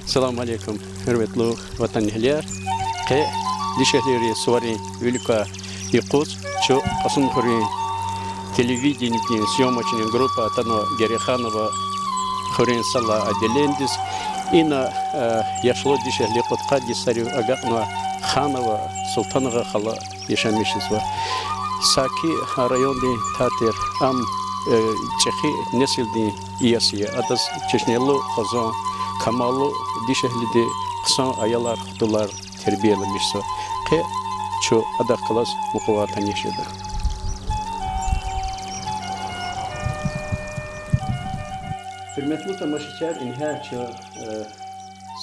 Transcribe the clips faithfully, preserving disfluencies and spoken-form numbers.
Салам алейкум, гьуьрметлу ватанэгьлияр. Къе дишегьлийрин суварин вилик квай юкъуз чун Кьасумхуьруьн телевидениедин съёмочный группа атанва Герейханова хуьруьн сад лагьай отделениедиз. Ина, э, яшлу дишегьли, кьудкъад йисарив агакьнавай Ханова Султанагъа хала яшамиш жезва. Саки райондин тар тир, ам, э, чӀехи несилдин иеси я. Адаз чешнелу хизан, камаллу дишегьлиди, хъсан аялар, хтулар тербияламишзава. Къе чун адахъ галаз мукьувал таниш жеда. Гьуьрметлу тамашачияр, ингье чун, э,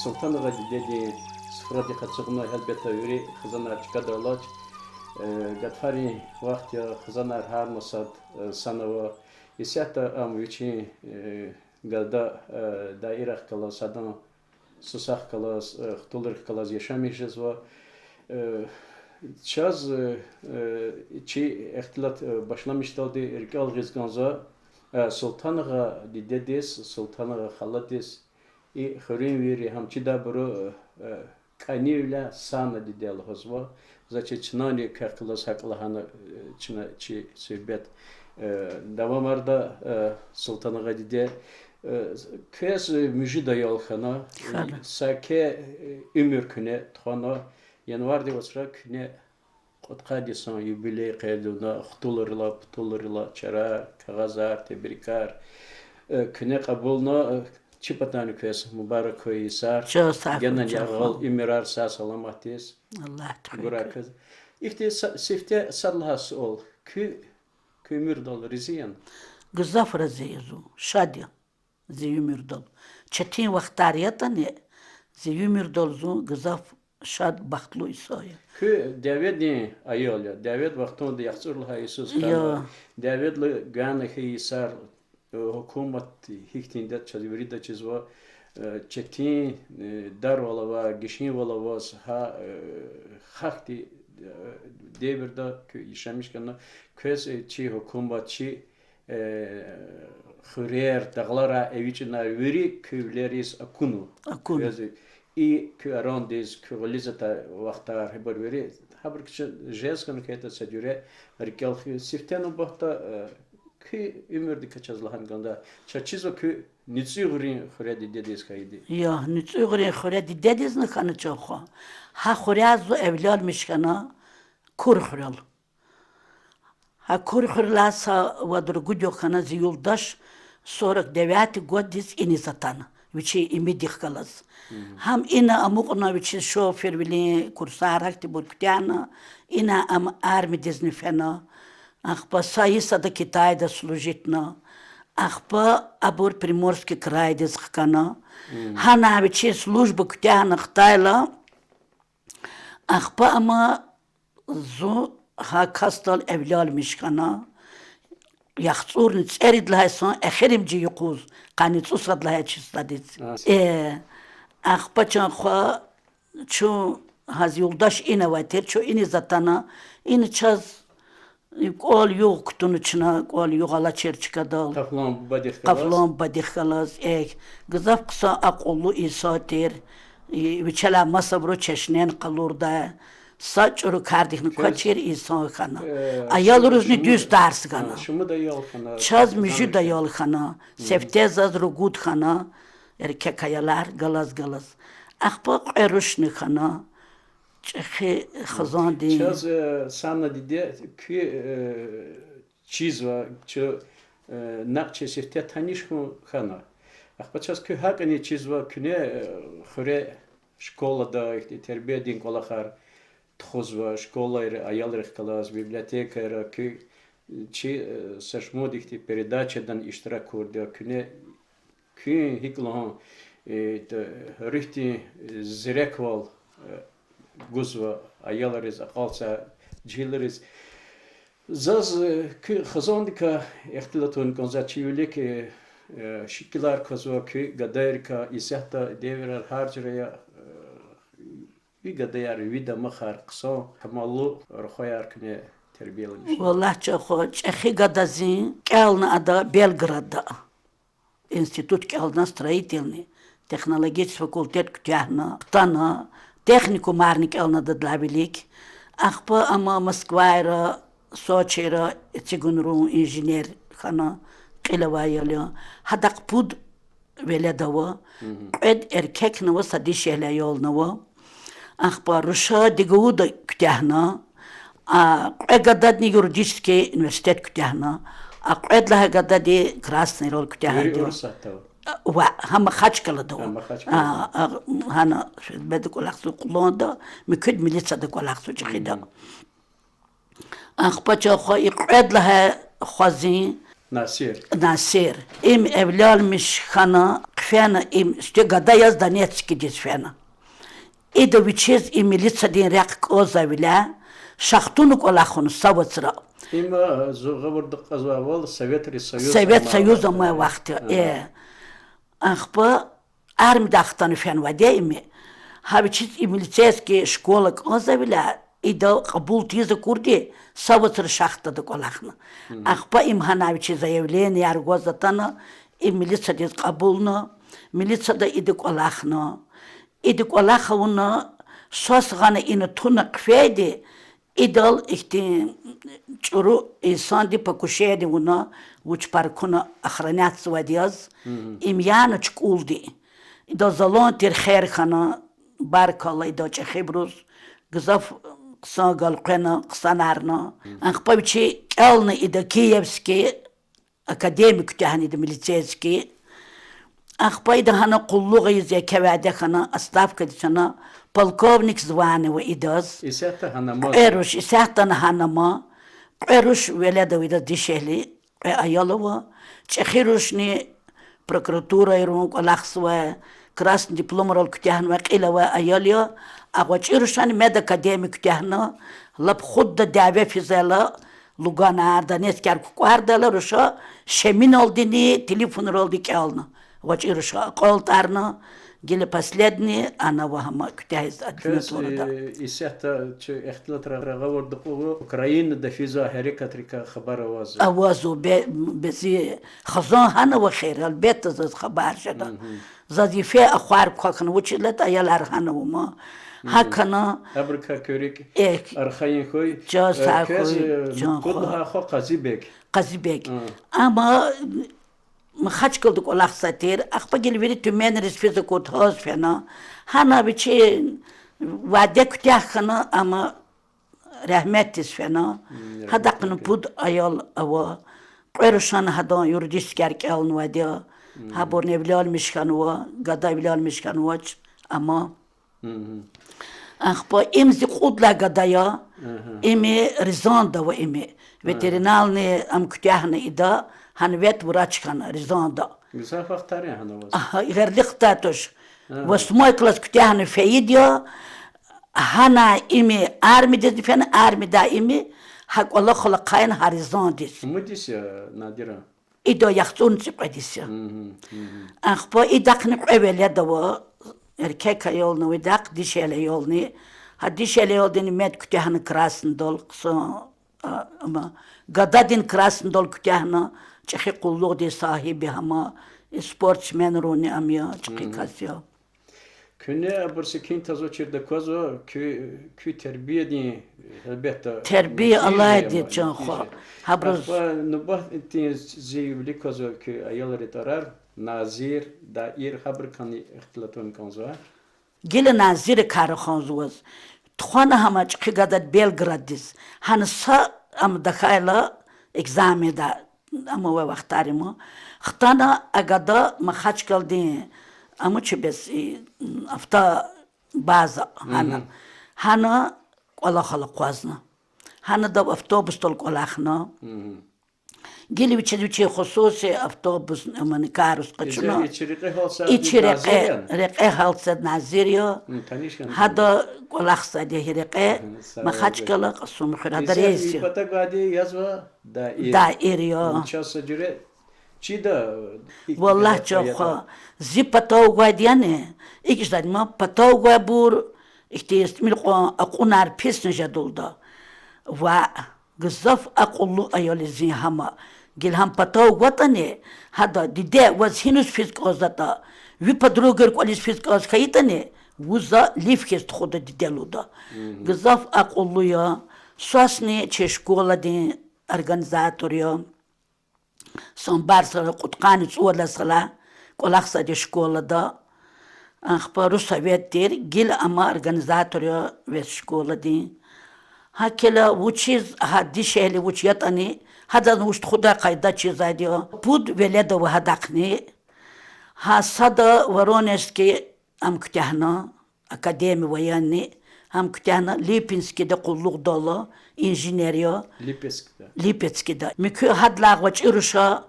Султанагъа дидедин суфрадихъ ацукьнава, гьелбетда, вири хизанар чкадал алач. Э, гатфарин вахт я, хизанар гьар масад, э, санава. Исятда ам вичин, э, гада, э, даирахъ галаз, адан сусахъ галаз, э, хтулрихъ галаз яшамиш жезва. Э, чаз, э, э, чи ихтилат, э, башламишдалди рикӀел гъиз кӀанзава, э, Султанагъа дидедиз, Султанагъа халадиз, и хуьруьнвийри, гьам чидайбуру, э, э, кӀанивиляй Сана диде лугьузва. За чи чнани квехъ галаз гьакӀ лагьана, э, чна чи суьгьбет, э, давамарда, э, Султанагъа диде, э, квез, э, муьжуьд аял хьана, саки, э, уьмуьр куьне тухвана, январдин вацра куьне кьудкъад йисан юбилей къейд авуна, хтулрилай, птулрилай, чарар, кагъазар, тебрикар, э, куьне кьабулна, э, чи патани квез мубарак хьуй йисар. Чаз сагъ хьуй, генани чаз яргъал хьуй. Уьмуьрар сагъ-саламатдиз. Аллагь туькӀуьр хьуй. Ихьтин са-, сифте сад лагьай суал. Куь, куь уьмуьрдал рази яни? Гзаф рази я зун, шад я зи уьмуьрдал. Четин вахтар ятӀани, зи уьмуьрдал зун гзаф шад, бахтлу инсан я. Куь дяведин аял я, дявед вахтунда яхцӀур лагьай йисуз хьана, дяведилай гана хьайи йисар, э, гьукумат гьихьтинди я чаз вирида чизва, э, четин, э, дарвал авай, гишинвал аваз гьа, э, гьахьтин, э, девирда куь яшамиш хьана, квез, э, чи гьукумат, чи э, хуьрер, дагъларай эвичӀнавай вири куь вилериз акуна. Акуна. Квез и куь арандиз, куь гъуьлуьз атай вахтар, гьабур вири, гьабур куьне жез хьана хьайитӀа са жуьре рикӀел хкиз. Сифте нубатда, э, куь уьмуьрдикай чаз лагьана кӀанда, чаз чизва куь НуьцӀуьгърин хуьре дидедиз хьайиди. Я, НуьцӀуьгърин хуьре дидедизни хьана чан хва. Гьа хуьряй зун эвлялмиш хьана, Кур хуьрел. Гьа Кур хуьрелай са вад-ругуд югъ хьана зи юлдаш сорок девятый годдиз иниз атана, вичин имидихъ галаз. Гьам ина амукьна, вичиз шофервилин курсар, гьахьтинбур куьтягьна, ина ам армиядизни фена. Ахпа са йисада Китайда служитьна. Ахпа абур Приморский крайдиз хкана. Гьана вичиз служба куьтягьна хтайла, ахпа ама зун гьа касдал эвлялмиш хьана, яхцӀурни цӀерид лагьай йисан эхиримжи юкъуз, къанни цӀусад лагьай числодиз. Э, ахпа чан хва, чун гьа зи юлдаш ина авай тир, чун иниз атана, ина чаз кӀвал-югъ кутуна чна, кӀвал-югъ алачир чкадал. Къафлан бубадихъ галаз. Къафлан бубадихъ галаз, эхь, гзаф хъсан акьуллу инсан тир, вичелай масабуру чешнени къалурдай, са чӀуру кардихъни квачир инсан хьана. Аялризни дуьз тарс гана. Чаз муьжуьд аял хьана, сифте заз ругуд хьана, эркек аялар галаз-галаз. Ахпа кьве рушни хьана, чӀехи хизандин. Чаз, э, Сана диде, куьн, э, чизва, чу, э, накь чи сифте таниш хьун хьана. Ахпа чаз куьн гьакӀни чизва, куьне, э, хуьре школада ихьтин тербиядин кӀвалахар тухузва, школайра аялрихъ галаз, библиотекайра, куьн чи, э, са шумуд ихьтин передачадан иштирак авурди я, куьне куьн гьикӀ лугьун, э, руьгьдин, э, зиреквал, э, гузва аялриз, акьалтзавай жегьилриз. Заз, э, куь хизандикай ихтилат авун кӀанзава, чи вилик, э, э, шикилар квазва куь гадайрикай, исятда девирар гьар жуьре я, э, ви гадаяр, ви дамахар хъсан, камаллу рухваяр куьне тербияламишзава. Валлагь, чан хва, чӀехи гада зин кӀелна ада Белгородда. Институт кӀелна строительный. технологический факультет куьтягьна, хтана, техникумарни кӀелна адалай вилик. Ахпа ам Москвайра, Сочийра эцигунрун инженер хьана, кьил авай аял я. Гьадахъ пуд велед ава. Кьвед эркекни ава, са дишегьли аялни ава. Ахпа руша ДГУ-да куьтягьна, а кьве гададини юридический университет куьтягьна, а кьвед лагьай гадади Краснойрал куьтягьна. Вири Урусатда ава? Ва гьа Махачкъалада ава. Гьана Шелбеда кӀвалахзава, Къуланда, муькуьд милицияда кӀвалахзава чӀехида. Ахпа чахъ и кьвед лагьай хва зин, Насир. Им эвлялмиш хьана, хъфена им сифте гада яз Донецкдиз фена. Ида вичиз и милициядин рехъ кӀанзавиляй, шахтунин кӀвалах авуна са вацра. Им, зун гъавурда кьазвайвал, Советрин Союз, Совет Союз амай вахт я, э. Ахпа армидай хтана фенвайди я им. Гьа вичиз и милицейский школа кӀанзавиляй, идал кьабул тийиз акурди, са вацра шахтада кӀвалахна. Ахпа им гьана вичиз заявленияяр гваз атана, и милициядиз кьабулна, милицияда ида кӀвалахна. Ида кӀвалах авуна, свас гъана ина туна хъфейди, идал ихьтин чӀуру инсанди покушение авуна, вуч пара акуна охранять ийизвайди яз, им яна чукӀулди. Ида залан тир хер хьана, баркалла ида чӀехибуруз, гзаф хъсан галкъвена хъсанарна. Ахпа вичи кӀелна ида Киевский академия куьтягьна ида милицейский. Ахпа ида гьана къуллугъ ийиз еке вяде хьана, отставкадиз фена, полковник звание ава идаз. Кьве руш, исятдани гьана ама, кьве руш велед ава идаз дишегьли, кьве аял ава, чӀехи рушни прокуратурайрун кӀвалахзавай, красный дипломрал куьтягьнавай, кьил авай аял я, а гъвечӀи рушани медакадемия куьтягьна, лап худ дяве физвайла, Луганар, Донецкар кукӀвардайла, руша Шеминалдини телефонралди кӀелна. ГъвечӀи руша акьалтӀарна, гила последний ана ава гьама куьтягьиз ординатурада. Квез, э, исятда чи ихтилатра гъавурда кьур Украинада физвай гьерекатрикай хабар авазва? Авазва, бе-, бези хизан гьана ава хьи, гьелбетда, заз хабар жеда. Заз йифен ахвар квахьна, вучиз лагьайтӀа аялар гьана ава ман. ГьакӀ хьана. Абурукай куь рикӀ архайин хьуй. Чан сагъ хьуй, чан хва. Къазибег. Къазибег. Амма Махачкъалада кӀвалахзавай тир, ахпа гила вири Тюменриз физ акурди гьаз фена. Гьана вичи вяде куьтягь хьана, амма рагьметдиз фена. Гьадахъни пуд аял ава. Кьве рушани гьадан юридическийяр кӀелнавайди я. Гьабурни эвлялмиш хьанва, гада эвлялмиш хьанвач, амма Ахпа им зи кьуд лагьай гада я, ими Рязаньда ава ими. Ветеринарный ам куьтягьна ида, гьана ветврач хьана Рязаньда. Гзаф вахтарин гьана аваз? Гъерлихдай туш. Восьмой класс куьтягьна фейиди я, гьана ими армиядиз фена, армиядай ими гьа кӀвалахал ахъайна гьа Рязаньдиз. Умуд йис я, Надира? Ида яхцӀурни цӀикьвед йис я. Ахпа идахъни кьве велед ава, эркек аялни ава идахъ, дишегьли аялни. Гьа дишегьли аялдини мед куьтягьна Краснодал хъсан, а, ама гададини Краснодал куьтягьна, чӀехи къуллугъдин сагьиб я гьама, спортсменрунни ам я, чӀехи кас я. Куьне абур секин тазвачирда аквазва, куь, куь тербиядин, гьелбетда, тербия алайди, чан хва. Гьабуруз ахпа нубатдин зи вилик квазва куь аялрин тӀварар, Назир, Даир, гьабурукайни ихтилатун кӀанзава. Гила Назиракай раханзаваз. Тухвана гьама чӀехи гадади Белграддиз. Гьана са ам тахьайла экзаменда, ам авай вахтар я ман. Хтана а гада Махачкъаладин, ам чебес, и, автобаза гьана. Гьана кӀвалахал акъвазна. Гьана дав автобусдал кӀвалахна. Гила вичиз вичин хсуси автобус, ам, карус къачуна. И чи рекье гьал са, и чи рекье, рекье гьал са Назир я. Гьада кӀвалахзавайди я гьи рекье. Махачкъала, Кьасумхуьр, гьада рейс я. Патав гвайди язва Даир. Даир я. Чаз са жуьре чида, валлагь, чан хва, зи патав гвайди яни, икӀ жеда ман, патав гвайбур, ихьтин тӀимил кьван акьунар писни жедалда. Ваъ, гзаф акьуллу аял я зи гьама. Гила гьам патав гватӀани, гьада, диде, ваз гьиниз физ кӀанзаватӀа, ви подругайри кӀвализ физ кӀанз хьайитӀани, вун за лиф хьиз тухуда, диде лугьуда. Гзаф акьуллу я, свасни чи школадин организатор я. Са барс кьудкъанни цӀувад лагьай йисалай кӀвалахзавайди я школада. Ахпа русовет тир, гила ам организатор я вес школадин. ГьакӀ хьайила вучиз гьа дишегьли вуч ятӀани, гьадазни вуч тухудай къайда чизвайди я. Пуд велед ава гьадахъни. Гьа сада Воронежский ам куьтягьна, академия военный, ам куьтягьна Липецкда къуллугъдал, инженер я. Липецкда. Муькуь гьадалай гъвечӀи руш а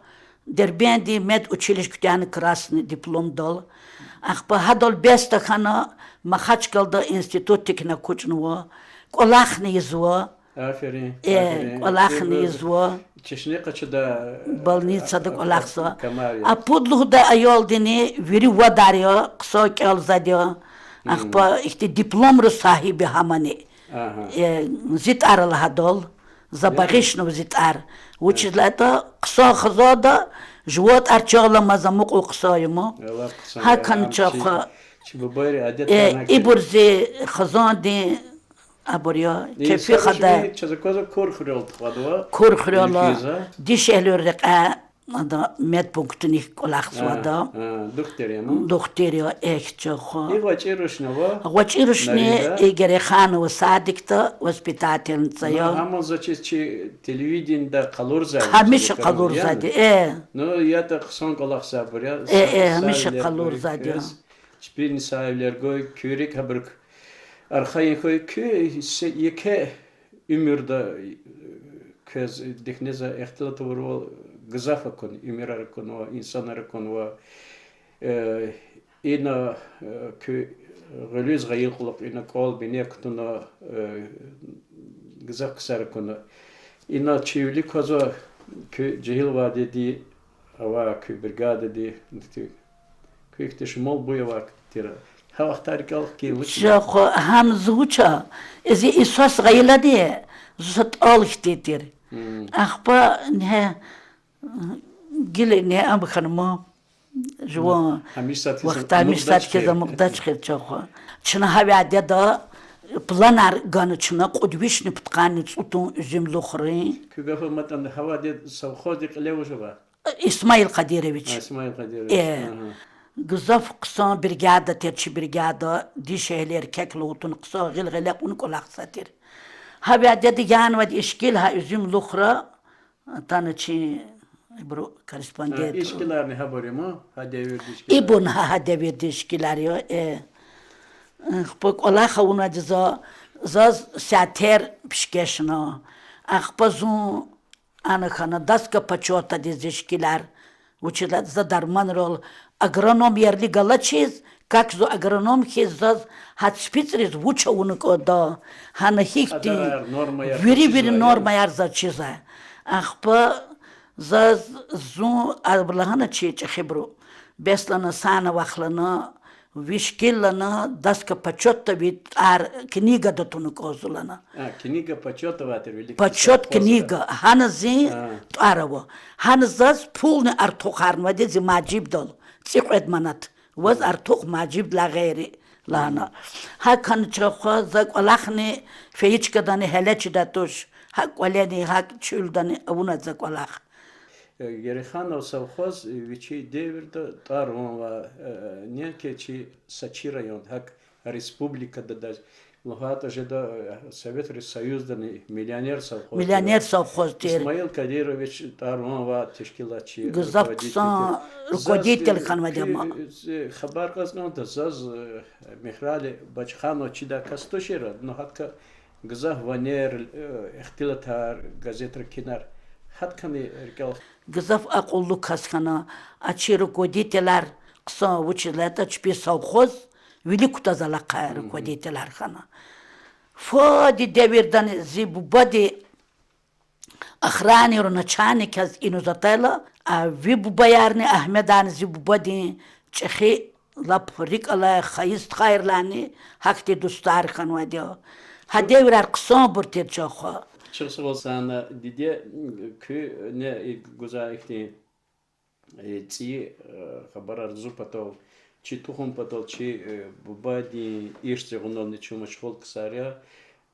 Дербентдин медучилище куьтягьна красный дипломдал. Ахпа гьадал бес тахьана Махачкъалада институт тикна кучӀнава. КӀвалахни ийизва. Э, кӀвалахни ийизва. Больницада кӀвалахзава. А пуд лугьудай аялдини вири вадар я, хъсан кӀелзавайди я. Ахпа ихьтин дипломрин сагьиб я гьамани. Э, зи тӀвар лагьадал, за багъишнава зи тӀвар. Вучиз лагьайтӀа хъсан хизанда жува тӀвар чагъламаз амукьун хъсан я ман. ГьакӀ хьана чахъ, э, ибур зи хизандин абур я, кефи хадай. Кур хуьрел, дишегьлийрин рекьяй, ада медпунктуник кӀвалахзавайди я. Духтур я, эхь чахъ. ГъвечӀи рушни Герейханова садикда воспитательница я. Гьамиша къалурзавайди, э. Э, э, гьамиша къалурзавайди я. Чпин саивилер гвай, куь рикӀ гьабурук архайин хьуй, куь еке уьмуьрда квез дихьни за ихтилат авурвал гзаф акун, уьмуьрар акунва, инсанар акунва. Ина куь гъуьлуьз гъайи кьулухъ ина кӀвал-бине кутуна, гзаф ксар акуна. Ина чи вилик квазва куь жегьил вадеди, ава куь бригадади, куь ихьтин шумал буй авай тир. Гьа вахтар рикӀел хкин вуч я? Чахъ, гьам зи вуч я, зи и свас гъайилани, зи са тӀал хьтин тир. Ахпа, не, гила не ам хьана ман, жуван вахтар гьамиша сад хьиз амукьдач хьи чахъ. Чна гьа вядеда планар гана чна кьуд вишни пудкъанни цӀуд тонн уьзуьмлухрин. Куь гаф аматӀани, гьа вядеда совхоздин кьиле вуж ава? Исмаил Къадирович. Э, гзаф хъсан бригада тир чи бригада, дишегьлийрин кек лугьун хъсан, гъил гъиле кьуна кӀвалахзавай тир. Гьа вядеда январь ишкил гьа уьзуьмлухра атана чи, ибуру корреспондент. Ибурни гьа, гьа девирдин ишкилар я, э. Ахпа кӀвалах авунвайди я за, заз сятер пишкешна. Ахпа зун ана хьана доска почётадиз зи шикилар. Вучиз лагьайтӀа за дарманрал агроном ерли галачиз, как зун агроном хьиз, заз гьа ципицӀриз вуч авуна кӀанда, гьана гьихьтин вири-вири нормаяр заз чизва. Ахпа заз, зун абур лагьана чи чӀехибуру, бес лагьана, Сана вах лагьана, ви шикил лагьана доска почётда ви тӀвар книгада туна кӀанзава лагьана. Почёт книга, гьана зи тӀвар ава. Гьана заз пулни артухарнавайди зи мажибдал, цӀикьвед манат. Ваз артух мажибдилай гъейри лагьана. ГьакӀ хьана чахъ, за кӀвалахни фейи чкадани гьеле чидай туш. ГьакӀ кӀвалени, гьакӀ чуьлдани авунвай за кӀвалах. Герейханов совхоз вичи девирда тӀвар-ван авай, неинки чи Сочи районда, гьакӀ республикада даже, лугьуз жеда, Советрин Союздани миллионер совхоз тир. Исмаил Кадирович тӀвар-ван авай тешкилатчи, гзаф хъсан руководитель хьанвайди я ам. Хабар кьаз кӀанда заз, Мегьрали Бачханова чидай кас тушир, ну гьадакай гзаф ванер, ихтилатар, газетра кинар. Гьадакайни рикӀел. Гзаф акьуллу кас хьана, а чи руководителар хъсан, вучиз лагьайтӀа чпин совхоз вилик кутаз алахъай руководителар хьана. Фади девирдани зи бубади охранайрин начальник яз инуз атайла, а ви бубаярни, Агьмедарни зи бубадин чӀехи лап рикӀ алай хайи стхайрилайни гьахьтин дустар хьанвайди я. Гьа девирар хъсанбур тир чахъ. Чухсагъул, Сана диде, куьне гузвай ихьтин цӀийи хабарар зун патал, чи тухум патал, чи бубадин ирсдин гъунал чун машгъул ксар я,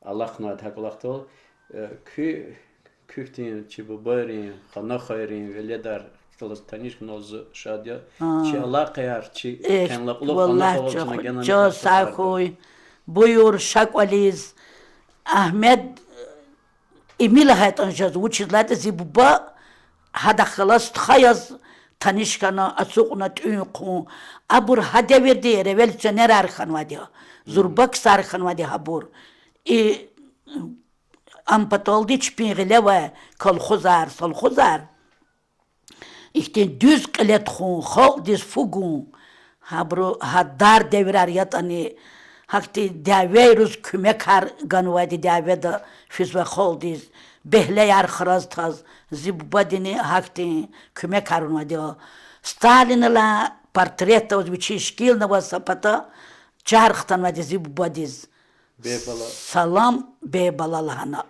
алахънавайди гьа кӀвалахдал. Куь, куь хьтин чи бубайрин, ханахайрин веледар галаз таниш хьунал зун шад я. Чи алакъаяр, чи къенлай кьулухъ ханахайрал чна генани чаз сагъ хьуй. Буюр, ша кӀвализ. Агьмед Эмин лагьайтӀани жезва, вучиз лагьайтӀа зи буба гьадахъ галаз стха яз таниш хьана, ацукьна тӀуьн-хъун. Абур гьа девирда революционерар хьанвайди я, зурба ксар хьанвайди я гьабур. И ам паталди чпин гъиле авай колхозар, совхозар ихьтин дуьз кьиле тухун, халкьдиз фу гун, гьабуру гьа дар девирар ятӀани, гьахьтин дявейриз куьмекар ганвайди, дяведа физвай халкьдиз бегьлеяр храз таз, зи бубадини гьахьтин куьмекар авунвайди я. Сталинан портретдиз вичин шикилни аваз са пата чар хтанвайди зи бубадиз. Салам, бе бала лагьана.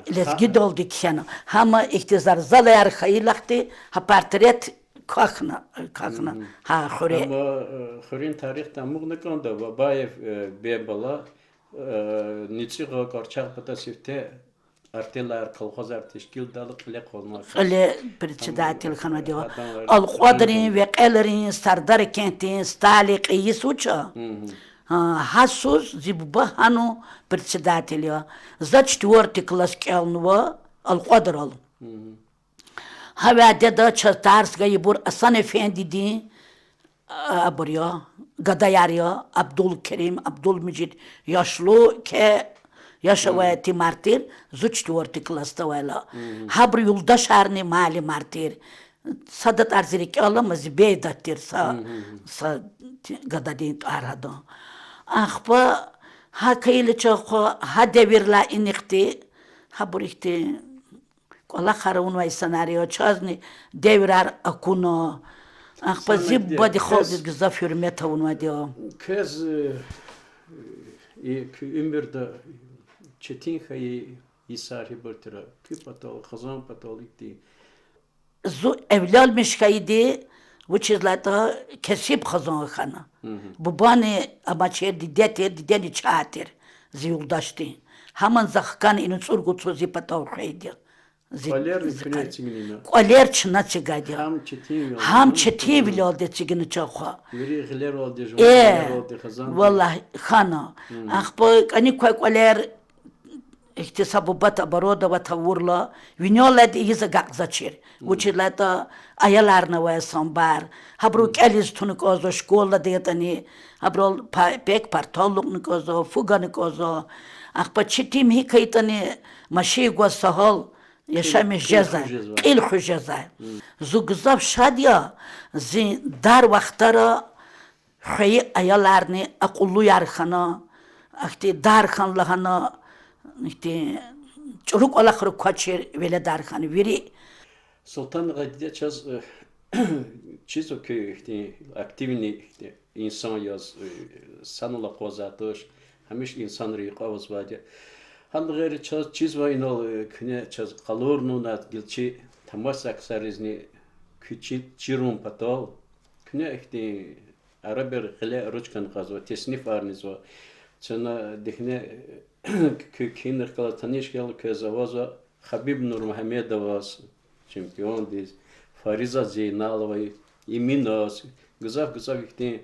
Лезгидалди кхьена. Гьама ихьтин зарзалаяр хьайила хьтин, гьа портрет квахьна, квахьна гьа хуьре. Амма хуьруьн тарихда амукьна кӀанда Бабаев, бе бала, ницӀигъа кӀарчагъ пата сифте артелар, колхозар тешкилдайла кьиле хъвазнавай кас. Кьиле председатель хьанвайди я. Алкьвадрин, Векьелрин, Сардаркентдин Сталин кьейис вуч я? Гьа, гьасуз зи буба гьана председатель я. За четвёртый класс кӀелнава алкьвадрал. Гьа вядеда чаз тарс гайибур Асан-эфендидин, абур я, гадаяр я, Абдулкерим, Абдулмежид, яшлу ке-, яш авай тир мартир, зун четвёртый классда авайла. Гьабурун юлдашарни муаллимар тир. Са датӀар зи рикӀел алама, зи бейдат тир са, са гададин тӀвар гьадан. Ахпа гьакӀ хьайила чахъ гьа девирдилай инихъди, гьабур ихьтин кӀвалахар авунвай инсанар я, чазни девирар акуна. Ахпа зи бубади халкьдиз гзаф гьуьрмет авунвайди я. Квез и куь уьмуьрда четин хьайи йисар гьибур тир, куь патал, хизан патал ихьтин? Зун эвленмиш хьайиди, вучиз лагьайтӀа кесиб хизан хьана. Бубани амачир, диде тир, дидени чан тир зи юлдашдин. Гьамани за хкана ина цӀуругуд йисуз зи патав хвейиди я. КӀвалер чна эцигнавайди я. Гьам четинвилелди эцигна чахъ. Э, валлагь, хьана. Ахпа кӀаник квай кӀвалер ихьтин са бубад оборудовать авурла, винел алайди ийиз агакьзавачир. Вучиз лагьайтӀа аяларни авай самбар. Гьабуру кӀелиз туна кӀанзава школада ятӀани, гьабурал па-, пек-партал алукьна кӀанзава, фу гана кӀанзава. Ахпа четин михьи хьайитӀани машин гваз са гьал яшамиш жезва, кьил хуьз жезва. Зун гзаф шад я, зи дар вахтара хвейи аяларни акьуллуяр хьана, ахьтин дар хьана лагьана, ихьтин чӀуру кӀвалахра квачир веледар хьана вири. Султан-агъа, диде, чаз чизва куьн ихьтин активный ихьтин инсан яз, санал акъваздай туш, гьамиша инсанрин юкьва авазвайди я. Гьадан гъейри чаз чизва инал, куьне чаз къалурнавай гила чи тамашзавай ксаризни, куь чи-, чирун патал, куьне ихьтин арабир гъиле ручкани кьазва, теснифарни ийизва. Чна дихьне куь кхьинихъ галаз таниш хьайила квез авазва Хабиб Нурмугьамедоваз, чемпиондиз, Фаризат Зейналоваз, Эминаз, гзаф-гзаф ихьтин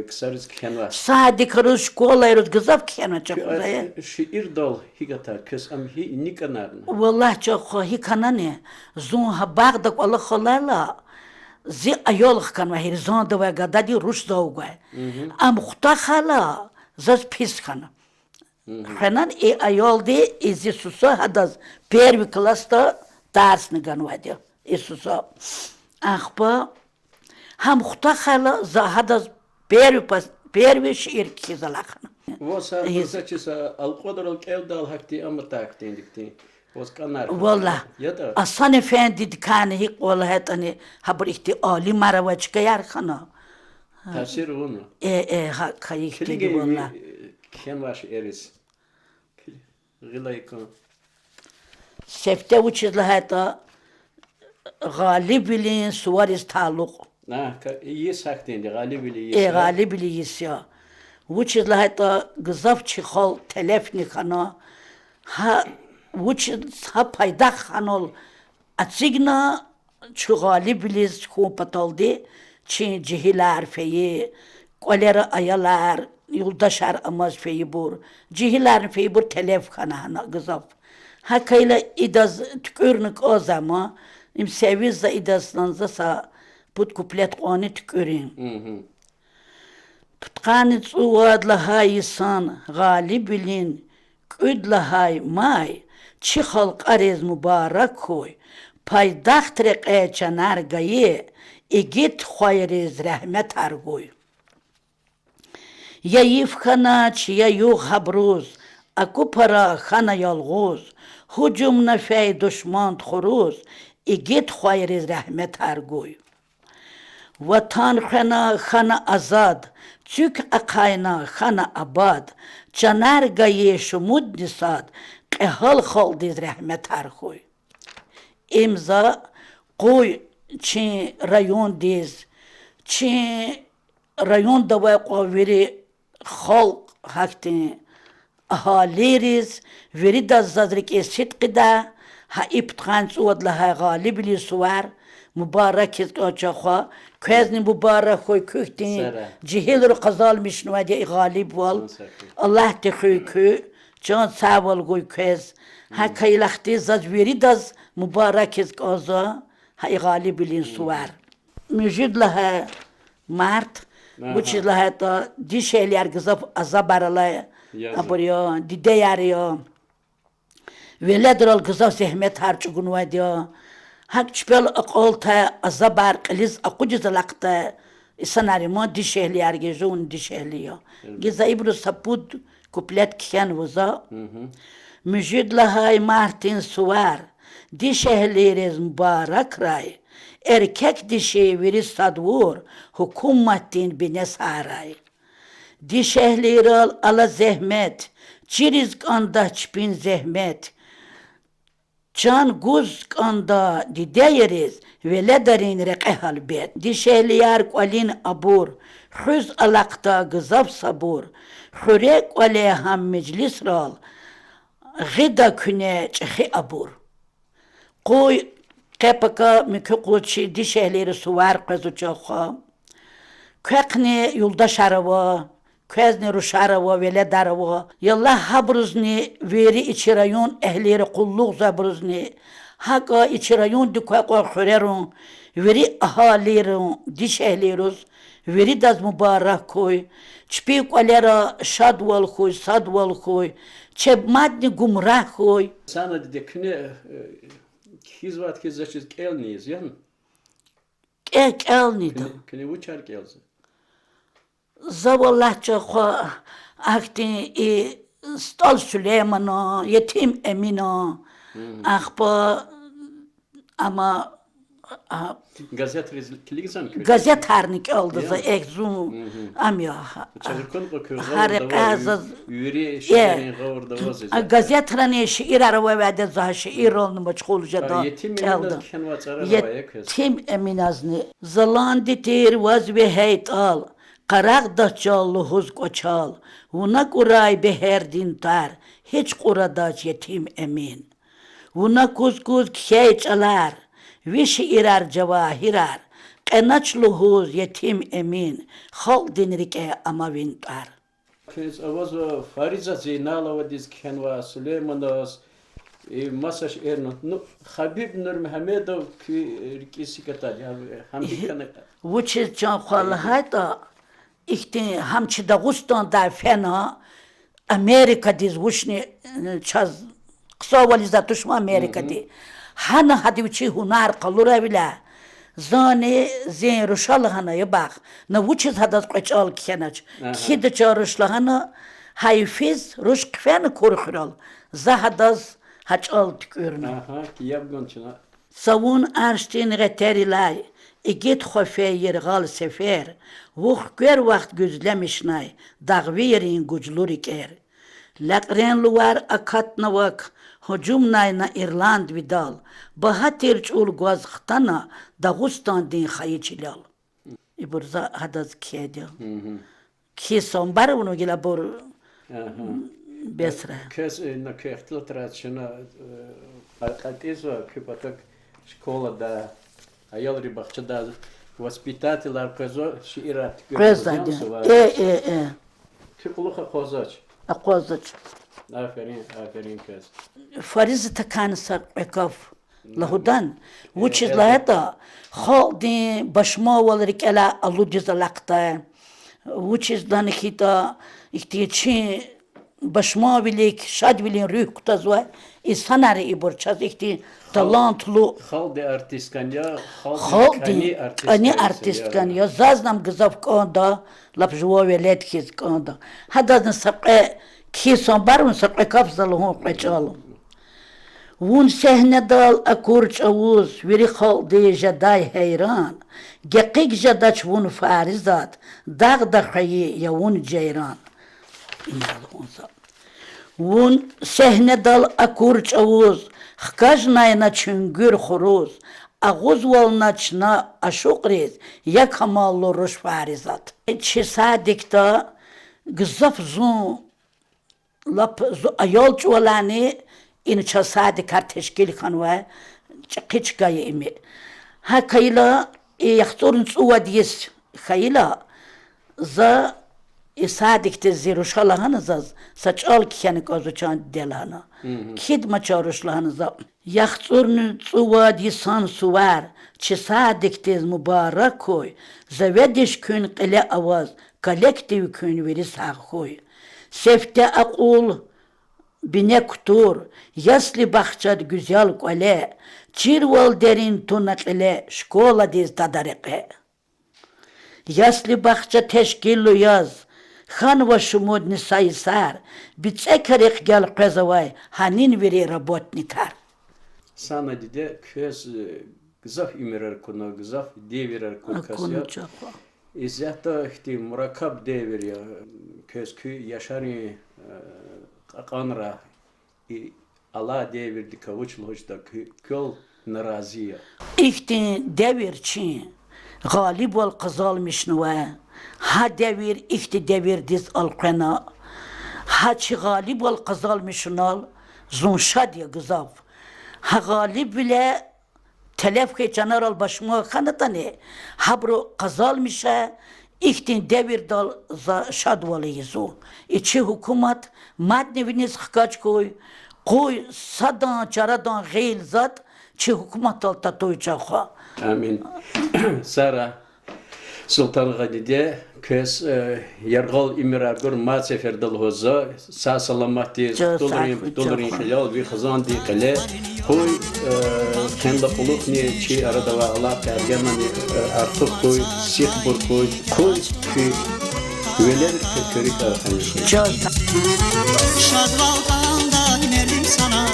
ксариз кхьенва. Садикриз, школайриз гзаф кхьенва чахъ. Шиирдал гьикӀ атана квез, ам гьи, ни кӀанарна? Валлагь, чахъ гьикӀ хьанани, зун гьа багъда кӀвалах алайла, зи аял хканвай, Гьирзандовай гадади, руш завгай. Ам хутахайла, заз пис хьана. Хвенан и аялди, и зи суса гьадаз первый классда тарсни ганвайди я, и суса. Ахпа гьам хутахайла, за гьадаз первый пос-, первый шиир кхьиз алахъна. Ваз са фурсат чиз, алкьвадрал кӀелдайла гьахьтин, ам атайла хьтинди хьтин, ваз кӀанарна? Валлагь, ятӀа? Асан-эфендидикайни гьикӀ кӀвалах ятӀани, гьабур ихьтин алимар авай чкаяр хьана. Таъсир авуна? Э, э, гьакӀ хьайи хьтинди, валлагь. Кхьенвай шиириз гъилай кӀан. Сифте вучиз лагьайтӀа гъалибвилин сувариз талукь. А, ка-, йис гьахьтинди, гъалибвили йис, э, я? Гъалибвили йис я. Вучиз лагьайтӀа гзаф чи халкь телефни хьана, гьа вуч, гьа пайдах хьанал эцигна, чун гъалибвилиз хьун паталди, чи жегьилар фейи, кӀвалера аялар, юлдашар амаз фейибур, жегьиларни фейибур телеф хьана гьана гзаф. ГьакӀ хьайила идаз туькӀуьрна кӀанзавай ман, им севиз за идаз, за са пуд куплет кьванни туькӀуьрин. Пудкъанни цӀувад лагьай йисан, гъалибвилин кӀуьд лагьай май, чи халкьариз мубарак хьуй, пайдахт рекье чанар гайи, игит хвайриз регьметар гуй. Я йиф хьанач, я югъ гьабуруз, аку пара хьана ялгъуз, гьужумна фей душман тухуруз, игит хвайриз регьметар гуй. Ватан хвена, хьана азад, цуьк ахъайна, хьана абад, чанар гайи шумудни сад, кьегьал халкьдиз регьметар хьуй. Им за къуй чи райондиз, чи районда авай кьван вири халкь, гьахьтин агьалийриз, виридаз заз рикӀиз сидкьида, гьа и пудкъанни цӀувад лагьай гъалибвилин сувар мубаракиз кӀанзава чахъ. Квезни мубарак хьуй, куь хьтин жегьилри къазанмишнавайди я и гъалибвал. Аллагьди хуьй куь, чан сагъвал гуй квез. ГьакӀ хьайила хьтин заз виридаз мубаракиз кӀанзава гьа и гъалибвилин сувар. Муьжуьд лагьай март, вучиз лагьайтӀа дишегьлияр гзаф азабар алай абур я, дидеяр я. Веледрал гзаф зегьметар чӀугунвайди я. ГьакӀ чпел акьалтай азабар кьилиз акъудиз алахъдай инсанар я ман дишегьлияр, гьа жуван дишегьли я. Гьа за ибуруз са пуд куплет кхьенва за. Муьжуьд лагьай мартдин сувар дишегьлийриз мубаракрай, эркек диши вири садвур гьукуматдин бине сагърай. Дишегьлийрал ала зегьмет, чириз кӀанда чпин зегьмет. Чан гуз кӀанда дидейриз веледрин рекье гьалбет. Дишегьлияр кӀвалин абур, хуьз алахъда гзаф сабур, хуьре кӀвале гьам межлисрал гъида куьне чӀехи абур. Къуй къе-пака муькуь юкъуз чи дишегьлийрин сувар къвезва чахъ. Квехъни юлдашар ава, квезни рушар ава, веледар ава. Яллагь, гьабурузни, вири и чи район эгьлийри къуллугъзавайбурузни, гьакӀа и чи райондик квай кьван хуьрерин вири агьалийрин дишегьлийриз виридаз мубарак хьуй, чпин кӀвалера шадвал хьуй, садвал хьуй, чеб мадни гумрагь хьуй. Сана диде, куьне, э, кхьизвайди хьиз, заз чиз кӀелни ийиз, яни? КӀе-, кӀелни ийида. Куьне, куьне вучар кӀелзава? За валлагь чахъ ахьтин и СтӀал Сулейманан, Етим Эминан, ахпа ама, а, газетриз килигзан куьне? Газетарни кӀелда за, эхь, зун, ам я. Гьа рекьяй заз вири шииррин гъавурда аваз, газетрани шиирар авайди я, за шииррални машгъул жеда, кӀелда. Етим Эминазни. Заланди тир ваз вегьей тӀал, къарагъдач чал лугьуз кӀвачел, вуна кӀурай бегьердин тӀвар, гьич кьурадач, Етим Эмин. Вуна куз-куз кхьей чӀалар, ви шиирар жавагьирар, кьенач лугьуз, Етим Эмин, халкьдин рикӀе ама ви тӀвар. Квез авазва Фариза Зейналовадиз кхьенвай, Сулейманаз, и маса шиирни. Ну, Хабиб Нурмугьамедов куь рикӀиз сикӀ атайди я, гьам хьана. Вучиз, чан хва, лагьайтӀа, ихьтин гьам чи Дагъустандай фена, Америкадиз вучни, э, чаз хъсанвал ийизвай туш ман Америкади. Гьана гьадан вичин гьунар къалурайвиляй, зани зи руша лагьана: я бах, на вучиз гьадаз кьве чӀал кхьенач? Кхьида чан руш лагьана, гьа йифиз руш хъфена Кур хуьрал, за гьадаз гьа чӀал туькӀуьрна. Цавун аршдин гъетерилай, игит хва фейи яргъал сефер, вух квер вахт гуьзлемишнай дагъвийрин гужлу рикӀер. Лекьрен лувар акатна вак, Гьужумнай на ирландвидал, багьа тир чӀул гваз хтана Дагъустандин хайи чилел. Ибур за гьадаз кхьейди я. Кхьин самбар авуна гила абур бесра. Квез ина куь ихтилатрай чна, э, кьа-, кьатӀизва куь патав школада, аялрин бахчада воспитателар къвезва, шиирар туькӀуьрзава, къвезвайди я. Э, э, э. Куь кьулухъ акъвазвач? Акъвазвач. Аферин, аферин квез. Фаризатакайни са кьве гаф лугьудан, вучиз лагьайтӀа халкьдин башмавал рикӀелай алудиз алахъдай. Вучиз лагьана хьайитӀа, ихьтин чи башмавилик шадвилин руьгь кутазвай инсанар я ибур, чаз ихьтин талантлу, халкьдин артисткани я, халкьдин кӀани артисткани я, зазни ам гзаф кӀанда, лап жуван велед хьиз кӀанда. Гьадазни са кьве, кхьин самбар авуна, са кьве гаф за лугьун кьве чӀал. Вун сегьнедал акур чӀавуз, вири халкьди жедай гьейран, гекъиг жедач вун, Фаризат, дагъда хвейи я вун, жейран. Вун сегьнедал акур чӀавуз, хкажнай на чуьнгуьр хуруз, агъузвална чна ашукьриз, я камаллу руш, Фаризат. Чи садикда гзаф зун, лап зу-, аял чӀавалайни ина чаз садикар тешкил хьанвай, чӀехи чка я им. ГьакӀ хьайила, и яхцӀурни цӀувад йис хьайила, за и садикдиз зи руша лагьана заз, са чӀал кхьена кӀанзава чан диде лагьана. Кхьидамач руш лагьана за. ЯхцӀурни цӀувад йисан сувар, чи садикдиз мубарак хьуй, заведующий куьн кьиле аваз, коллектив куьн вири сагъ хьуй. Сифте акьул, бине кутур, ясли-бахчад гуьзел кӀвале, чирвал дерин туна кьиле, школадиз тада рекье. Ясли-бахча тешкилу яз, хьанва шумудни са йисар, бицӀекарихъ гелкъвезвай гьанин вири работникар. Сана диде, квез, э, гзаф уьмуьрар кьуна, гзаф девирар кьуна кас я. Исятда ихьтин мураккаб девир я, квез куь яшарин, э, кьакьанра и алай девирдикай вуч лугьуз жеда, квел нарази я? Ихьтин девир чи гъалибвал къазанмишнавай. Гьа девир ихьтин девирдиз элкъвена. Гьа чи гъалибвал къазанмишунал зун шад я гзаф. Гьа гъалибвиле телеф хьайи чанарал башмав хьанатӀани, гьабуру къазанмиша, ихьтин девирдал за шадвал ийизва. И чи гьукумат мадни виниз хкаж хьуй, къуй садан чарадан гъил затӀ чи гьукуматдал татуй, чан хва. Амин. Сара, Султангъа диде, квез, э, яргъал уьмуьрар гур, мад сеферда лугьузва, сагъ-саламатдиз, хтулрин, хтулрин хилел, ви хизандин кьиле. Къуй, э, къенлай кьулухъни чи арада авай алакъаяр генани, э, артух хьуй, сихбур хьуй, къуй куь велер, куь куьруькар къанихуй. Шадвал кьандай мердим сана,